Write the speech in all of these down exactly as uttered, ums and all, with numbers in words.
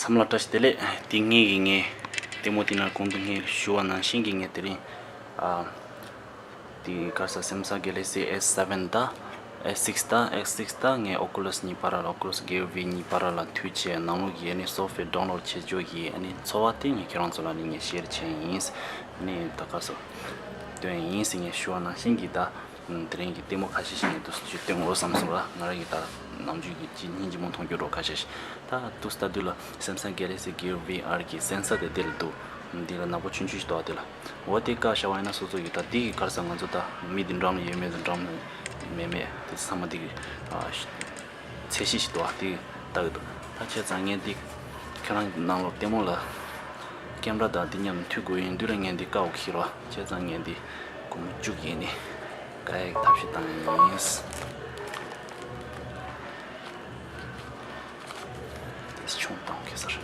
འཚམས་ལ་བཀྲ་ཤིས་བདེ་ལེགས། དེ་ངེད་ཀྱི་ངས་ལྟད་མོ་དེ་ན་གོང་དུ་ངས་ཞུ་བ་ནང་བཞིན་གྱི་ངས་དེ་རིང་ཨ་དེ་ག་རེ་ཟ་Samsung Galaxy S seven དང་S six དང་S six དང་ངས་Oculus གཉིས་བར་ལ་Oculus Gear V གཉིས་བར་ལ་མཐུད་བྱས་ནང་ལོགས་ཀྱི་ཨ་ནི་software download བྱེད་ཕྱོགས་ཀྱི་ཨ་ནི་ཚོར་བ་དེ་ངས་ཁྱེད་རང་ཚོ་ལ་ནི་ངས་share བྱས་ཡིན། ཨ་ནི་ད་ག་རེ་ཟ་སྟོན་ཡིན་ཟེར་ངས་ཞུ་བ་ནང་བཞིན་གྱི་ད། དེ་རིང་གི་ལྟད་མོ་ཁ་ཤས་ཤིག་ངས་འདུག་སེ་སྟོན་དགོས་བསམ་སོང་ར། ང་རང་གི་ད་ནམ་རྒྱུན་གྱི་ཅི་སྙིང་རྗེ་མོ་མཐོང་རྒྱུ་འགྲོ་ཁ་ཤས་ཤིག་ད་འདུག་སེ་ལྟ་དུས་ལ་Samsung Galaxy Gear V R གི་sensor དེ་དེ་ལ་འདུག་འདི་ལ་ནག་པོ་ཆུང་ཆུང་ཞིག་འདུག་ཨ། དེ་ལ་འོ་དེ་བཀག་བཞག་པ་ཡིན་ན་སོ་སོ་གི་ད་འདི་གི་ག་རེ་ཟ་ང་ཚོ་ད་མི་འདི་འགྲམ་ལ་ཡོད་མེད་དང་འགྲམ་ལ་མེད་མེད་དེ་ཚང་མ་འདི་གི་ཨ། ཚད་གཞི་ཞིག་འདུག་ཨ། དེ་ལྟ་གི་འདུག་ད་བྱས་ཙང་ངས་འདི་ཁྱེད་རང་གི་ནང་ལོགས་ལྟད་མོ་ལ་ཀེམ་ར་དང་འདི་མཉམ་མཐུད་དགོས་ཡིན་དུས་ལ་ངས་འདི་བཀག་འོ་ཁྱེར་རོ། བྱས་ཙང་ངས་འདི་སྒོར་མོ་བཅུ་གི་ནི་བཀག་ཡག་ཐབས་ཤེས་བཏང་ཡིན། དེ་ཆུང་བཏང་གི་ཟེར།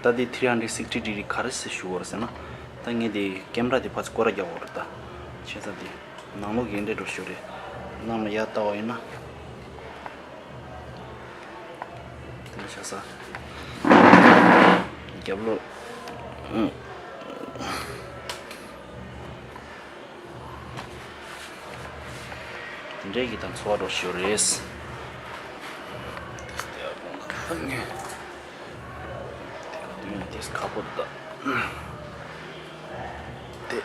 ད་དེ་three hundred sixty degree ག་རེ་ཟེར་ཞུ་བར་ཟེར་ན། ད་ངས་དེ་ཀེམ་ར་དེ་ཕར་སྐོར་ར་རྒྱག་འོ་རེད་ད། བྱས་ཙང་དེ་ནང་ལོགས་ཀྱི་འདྲེ་འགྲོ་ཞུ་རེད། ནང་ལ་ཡར་ལྟ་བ་ཡིན་ན། དེ་ནས་ཆ་ས། རྒྱབ་ལོགས། དེ་འདྲའི་གི་དང་འཚོ་བ་འགྲོ་ཞུ་རེད། དེ་ཁ་པོ་ད། དེ།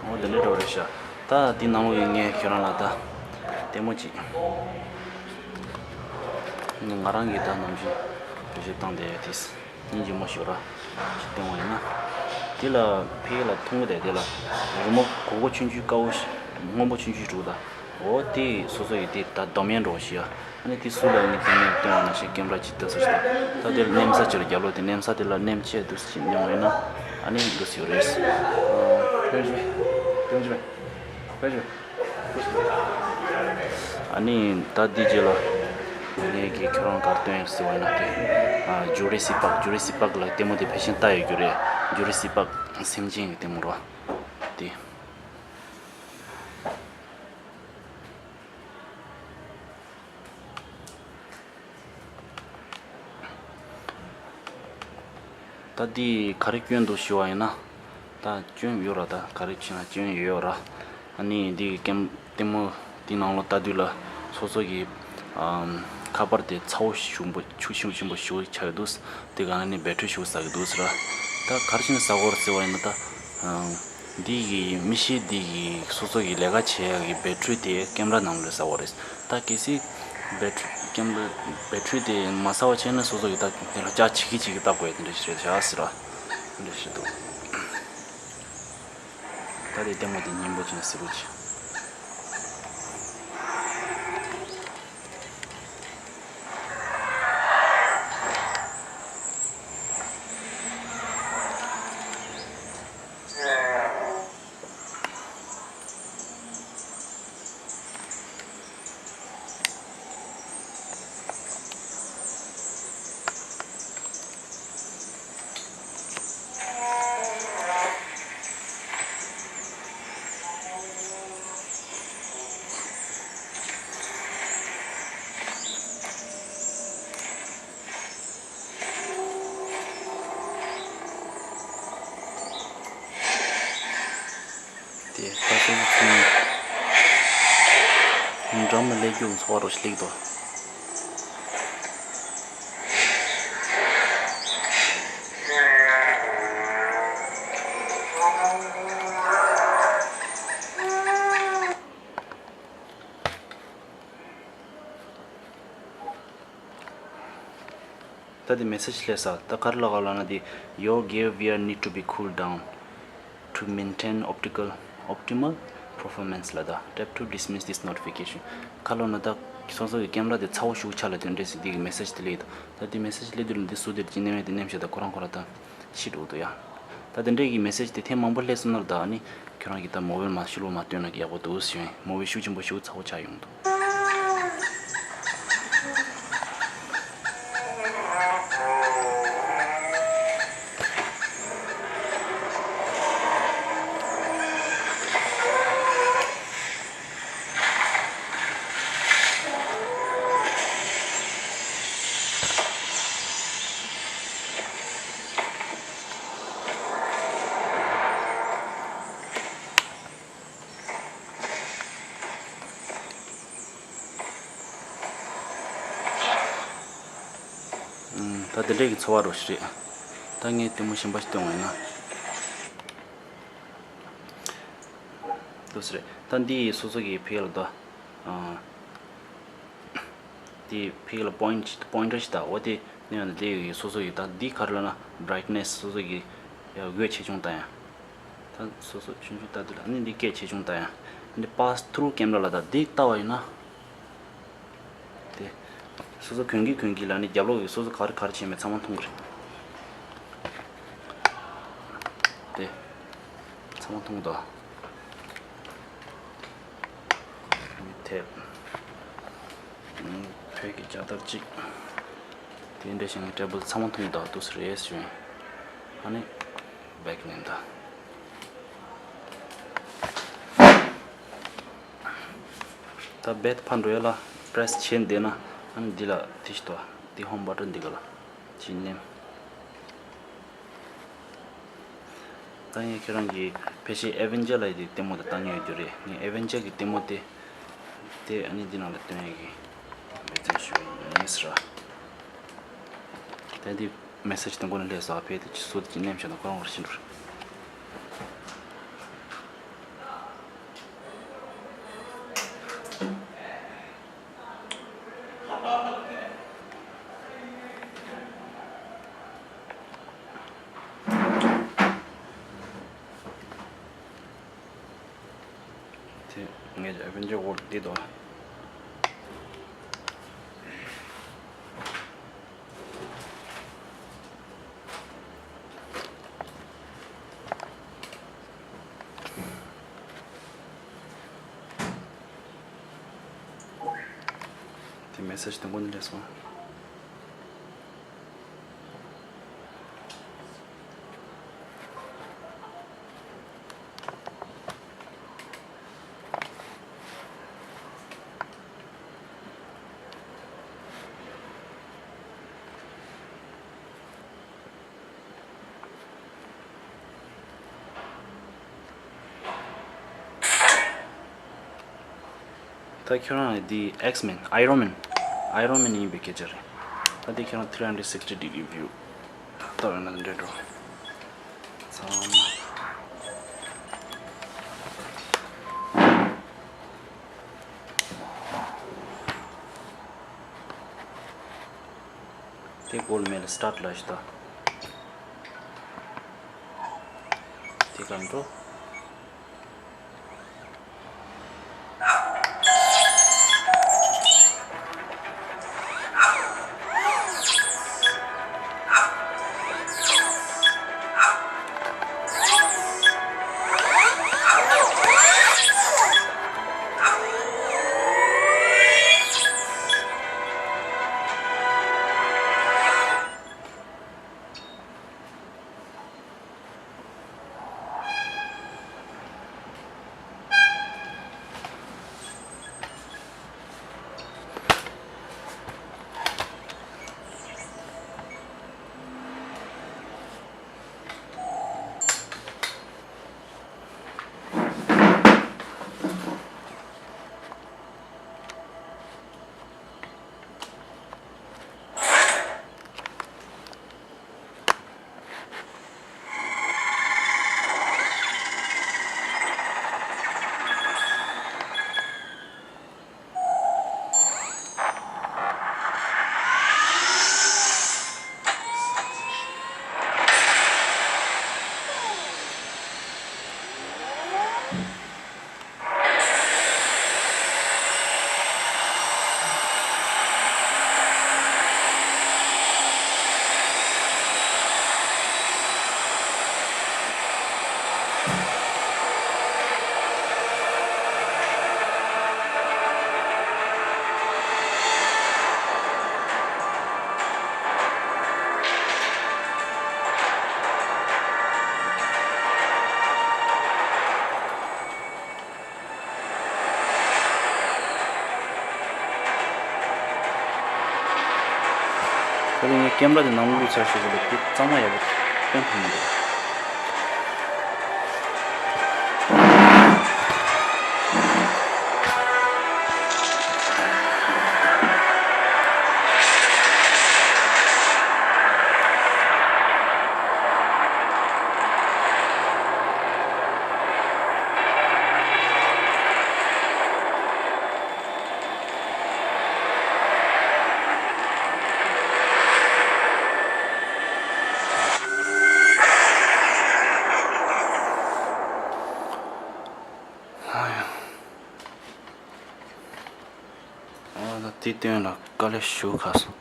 འོ་དེ་འདྲ་འགྲོ་རེད་ཤག་ད་དེ་ནང་ལོགས་ཡིན་ངས་ཁྱོད་རང་ལ་ད། ལྟད་མོ་ཅིག་ང་རང་གིས་ད་ནམ་རྒྱུན་བེད་སྤྱོད་བཏང་བསྡད་ཡོད་དེ། སྙིང་རྗེ་མོ་ཞིག་ར་ཞིག་བཏང་བ་ཡིན་ན། དེ་ལ་ཕ་གི་ལ་མཐོང་གི་དེ་ལ་རི་མོ་གོག་གོག་ཆུང་ཆུང་དཀར་པོ་ཞིག་སྔོན་པོ་ཆུང་ཆུང་འདུག་ད། འོ་དེ་སོ་སོ་ཡི་དེ་ད་སྡོམ་ཡས་འགྲོ་ཞིག་ཡ། ཨ་ནི་དེ་སུ་ལ་ངས་དེ་ནས་བཏོན་པ་ན་ཞིག་ཀེམ་ར་ཅིག་བལྟ་ས་ཞིག་ད། ད་དེ་ལ་མནན་ས་ཅིག་ར་རྒྱབ་ལོགས་དེ་མནན་ས་དེ་ལ་མནན་ཆས་འདུག་ཅིག་མནན་པ་ཡིན་ན་ཨ་ནི་འདུག་ཡོད་རེད། ཨ་ནི་ད་འདི་རྗེས་ལ་ངས་ཀྱིས་ཁྱོད་རང་གར་སྟོན་ཡོད་ཟེར་བ་ཡིན་ན་དེ། ཨ་ཇུ་རེ་སི་པག་ཇུ་རེ་སི་པག་ལ་ལྟད་མོ་དེ་ཕལ་ཆེར་ལྟ་ཡོད་རྒྱུ་རེད། ཇུ་རེ་སི་པག་སེམས་ཅན་གྱི་ལྟད་མོ་རེད་པ། དེ། ད་འདི་ག་རེ་སྐྱོན་འདུག་ཞུ་བ་ཡིན་ན། ད་སྐྱོན་ཡོད་ར། ད་ག་རེ་བྱས་ན་སྐྱོན་ཡོད་ར། ཨ་ནི་འདི་གི་ཀེམ་ལྟད་མོ་འདི་ནང་ལོགས་ལྟ་དུས་ལ་སོ་སོ་གི་ཨམ་ཁ་པར་དེ་ཚ་བོ་ཞིམ་པོ་ཆུ་ཞིམ་ཞིམ་པོ་ཞིག་ཆགས་ཀྱི་འདུག་དེ་ག་ནང་ནས་བེ་ཊི་རི་ཞིག་ཟ་གི་འདུག་ཟེར་ར། ད་ག་རེ་བྱས་ན་ཟ་དགོས་རེད་ཟེར་བ་ཡིན་ན་ད། འདི་གི་མིག་ཤེལ་འདི་གི་སོ་སོ་གི་ལས་ཀ་བྱེད་ཡག་གི་བེ་ཊི་རི་དེ་ཀེམ་ར་ནང་ལ་ཟ་བ་རེད། ད་གལ་སྲིད་བེ་ཊི་རི་ཀེམ་ར་བེ་ཊི་རི་དེ་མ་ཟ་བ་བྱས་ན་སོ་སོ་གི་ད་དེ་ལ་ལྕགས་བྱི་གི་བྱི་གི་བཏབ་དགོས་ཡ་དེ་འདྲ་ཞིག་རེད་བྱ་ཟེར་ར། དེ་འདྲ་ཞིག་འདུག་ད་དེ་ལྟད་མོ་དེ་སྙན་པོ་ཅན་ཟེར་རོ་ཅི། དེ་ད་སོ་སོ་ཚུན་འགྲམ་ལ་སླེབས་རྒྱུ་ཚོར་བ་རོ་ཞིག་སླེབས་འདུག་ད་དེ་མེ་སེ་ཇི་སླེབས་ས། ད་ག་རེ་ལབ་ག་ལབ་ན། དེ your gear wear need to be cooled down to maintain optical optimal performance ལབ། ད tap to dismiss this notification. ག་རེ་ལབ་ན། ད་སོ་སོ་གི་ཀེམ་ར་དེ་ཚ་བོ་ཞེ་པོ་ཆགས་ལ་དེ་འདྲས་སེ་དེ་གི་མེ་སེ་ཇི་དེ་སླེབས་ཡོད། ད་དེ་མེ་སེ་ཇི་སླེབས་དུས་ལ་འདི་བཟོ་དེར་ཅིག་མནན་ཡ་དེ་མནན་བྱས། ད་ཁོ་རང་ཁོ་རང་ད་ཤི་འགྲོ་འདུག་ཡ། ད་དེ་འདྲས་ཀྱི་མེ་སེ་ཇི་དེ་ཐེངས་མང་པོ་སླེབས་སོང་ན། ད་ཨ་ནི་ཁྱོད་རང་གིས་ད་མོ་བེལ་མར་ཕྱི་ལོགས་མར་བཏོན་ན་ཡག་པོ་འདུག་ཟེར། མོ་བེལ་ཤུགས་ཆེན་པོ་ཞེ་པོ་ཚ་བོ་ཆགས་ཡོང་འདུག་ད་དེ་འདྲས་ཀྱི་ཚོར་བ་རོ་ཞིག་རེད། ད་ངས་ལྟད་མོ་གཞན་པ་ཞིག་སྟོན་བ་ཡིན་ན། འདུག་སེ་རེད། ད་འདི་ཡི་སོ་སོ་གི་ཕི་ལ་ད། དེ་ཕི་ལ་པོ་ཡིན་ཊི་པོ་ཡིན་ཊར་ཞིག་ད། འོ་དེ་ནས་ཡང་དེ་ཡི་སོ་སོ་ཡི་ད་འདི་ག་རེ་ལབ་ན། བྷ་རའིཊ་ནེ་སི་སོ་སོ་གི་ཡ་འོད་ཆེ་ཆུང་ད་ཡ། ད་སོ་སོ་ཆུང་ཆུང་ལྟ་དུས་ལ་ནི་འདི་སྐད་ཆེ་ཆུང་ལྟ་ཡ། འདི་པཱ་སི་ཐུ་རུ་ཀེམ་ར་ལ་ད་འདི་ལྟ་བ་ཡིན་ན། དེ་སོ་སོ་གོན་གྱི་གོན་གྱི་ལ་ནི་རྒྱབ་ལོགས་ཀྱི་སོ་སོ་ག་རེ་ག་རེ་བྱས་མེད་ཚང་མ་མཐོང་གི་རེད། དེ་ཚང་མ་མཐོང་གི་འདུག་མི་ཐེབས། བོད་ཀྱི་ལྕགས་དར་གཅིག་དེ་འདྲ་ཞིག་ནི་ཊེ་བལ་ཚང་མ་མཐོང་གི་འདུག་འདུག་སེ་རེད་ཞུ་ཡིན། ཨ་ནི་བེག་ནས་འདུག་ད་བེད་ཕར་འགྲོ་ཡ་ལ་པྲེ་སི་བྱས་བསྡད་ན། ཨ་ནི་འདི་ལ་དེ་ཞིག་ཏོ། འདི་ཧོམ་བྷ་ཊན་འདི་ག་ལ་ཅིག་མནན། ད་ངས་ཁྱེད་རང་གི་ཕལ་ཆེར་ཨེ་ཝེན་ཇར་ལ་ཡི་དེ་ལྟད་མོ་དེ་ལྟ་མྱོང་ཡོད་རྒྱུ་རེད། ངས་ཨེ་ཝེན་ཇར་གི་ལྟད་མོ་དེ་དེ་ཨ་ནི་འདི་ནང་ལ་སྟོན་ཡ་གི་འབད་བརྩོན་ཞུ་ཡིན་ཟེར། ད་འདི་མེ་སེ་ཇི་དང་པོ་ནས་སླེབས་སོང་། ཨ་ཕས་དེ་ཅི་སོ་དེ་ཅི་མནན་བྱས་ན་ཁོ་རང་བར་ཕྱིན་འགྲོ། དེ་ངས་ཨེ་ཝེན་ཇར་ཝོར་ཌི་འདི་དོ། དེ་མེ་སེ་ཇི་དང་པོ་ནས་སླེབས་སོང་། ད་ཁྱོད་རང་འདི་ཨེགས་མེན། ཨའི་རོན་མེན། ཨའི་རོན་མེན་ཡིན་པའི་སྐད་ཆ་རེད། ད་འདི་ཁྱོད་རང་ཐི་རི་ཧན་ཌེ་སིག་སི་ཊི་ཌི་གི་བིའུ་ལྟ་བས་ན་འདྲེ་འགྲོ། ཚང་མ། དེ་གོལ་མེ་ལ་སི་ཊར་ཊི་ལ་ཞིག་ད། དེ་ག་འགྲོ། ད་ངས་ཀེམ་ར་དེ་ནང་བླུགས་ཚར་ཞུ་གི་ལ་དེ་གཙང་མ་ཡག་པོ་སྟོན་ཐུབ་མི་འདུག་ཨ་ད་དེ་སྟོན་ལ་དཀའ་ལས་ཞུ་ཁ་སོང་།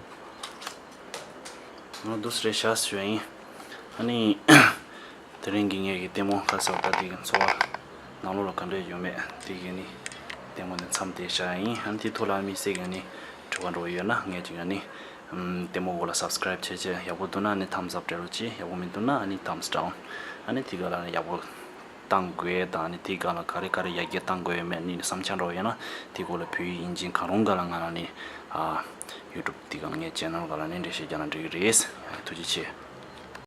ང་འདུག་སེ་རེད་བཞག་ཞུ་ཡིན། ཨ་ནི། དེ་རིང་གི་ངའི་གི་ལྟད་མོ་ཁ་སོགས་ད་དེ་གི་འཚོ་བ་ནང་ལོགས་ལ་ག་འདྲ་ཡོད་མེད་དེ་གི་ནི་ལྟད་མོ་ནི་མཚམས་དེ་བཞག་ཡིན། ཨ་ནི་དེ་ཐོག་ལ་མི་སེ་གི་ནི་དྲི་བ་འདྲ་བོ་ཡོད་ན་ངས་ཅིག་ཨ་ནི་ལྟད་མོ་འོག་ལ་སབ་སི་ཀ་རེབ་བྱེད་བྱེད། ཡག་པོ་འདུག་ན་ཨ་ནི་ཐམ་སི་ཨབ་སྤྲད་རོགས་གྱིས། ཡག་པོ་མི་འདུག་ན་ཨ་ནི་ཐམ་སི་ཌའུན། ཨ་ནི་དེ་ག་ལ་ཡག་པོ་བཏང་དགོས་དང་ཨ་ནི་དེ་ག་ལ་ག་རེ་ག་རེ་ཡར་རྒྱས་བཏང་དགོས་ཡོད་མེད་ནི་བསམ་འཆར་འདྲ་བོ་ཡོད་ན་དེ་སྐོར་ལ་བོད་ཡིག་དབྱིན་ཇི་གང་རུང་ག་ལ་ང་ལ་ནི་ཨ་ཡུ་ཊུབ་དེ་ག་ངའི་ཅེ་ནལ་ག་ལ་ནི་འགྲེལ་བཤད་རྒྱག་ན་འགྲིག་གི་རེད། ཐུགས་རྗེ་ཆེ།